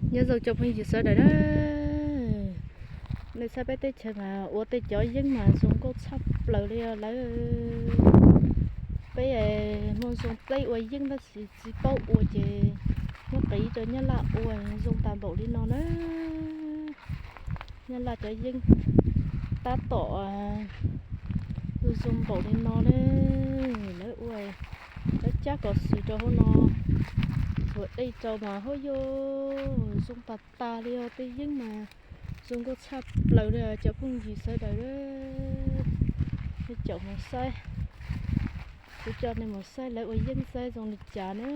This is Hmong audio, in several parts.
Nyob zoo cov phooj ywg sawv daws na, nej saib peb teb chaws mas ua tej cov yeeb mas zoo nkauj tshaj plaws li os lawv. Peb muaj zoo pleb ua yeeb tab sis tsis paub ua ces muab qiv rau Nyab Laj ua zoo tas npaum li no na. Nyab Laj cov yeeb tab tom zoo npaum li no ne. Lawv ua, lawv cab kom xwm rau hauv no, txhuam dej rau mas hauj yog zoo tas tas li os. Tej yeeb mas zoo nkauj tshaj plaws li cov phooj ywg sawv daws. Nej caum mus saib, kuv coj nej mus saib lawv ua yeeb saib zoo li cas na.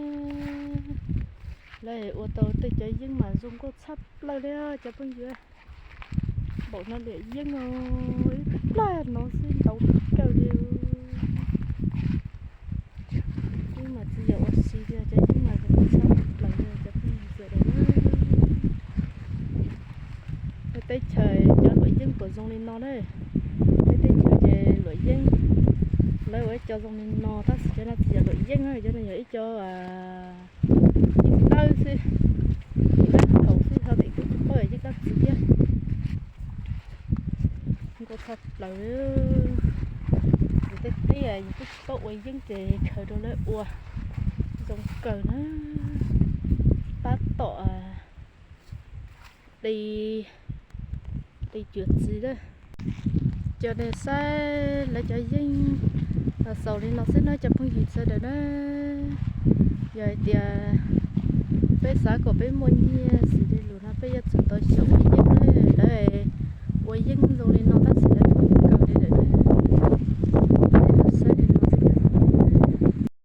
Lawv ua tau tej cov yeeb mas zoo nkauj tshaj plaws li cov phooj ywg. Npaum no liam yeeb os, ib plab no xwb ntau kawg li. Yeeb mas tsis yog ua si li, cov yeeb mas zoo nkauj tshaj plaws li cov phooj ywg sawv daws. Peb teb chaws cov luam yeeb puas zoo li no na. Peb teb chaws ces luam yeeb lawv ua ib co zoo li no tab sis cov no tsis yog luam yeeb na, cov no yog ib co yeeb dawb xwb, yeeb dawb haus xwb, ho tim kuv tsis paub yog yeeb dab tsi thiab. Nkauj tshaj plaws. Yus tej teb yus twb tsis paub ua yeeb ces khaws rau lawv ua zoo kawg na. Tab tom di, di cuav txiv lawm. Cov nej saib lawv cov yeeb los xaus li no xwb na cov phooj ywg sawv daws na. Yog hais tias peb xav kom peb muaj nyiaj xws li lus no peb yuav tsum tau xyaum ua yeeb na. Lawv ua yeeb zoo li no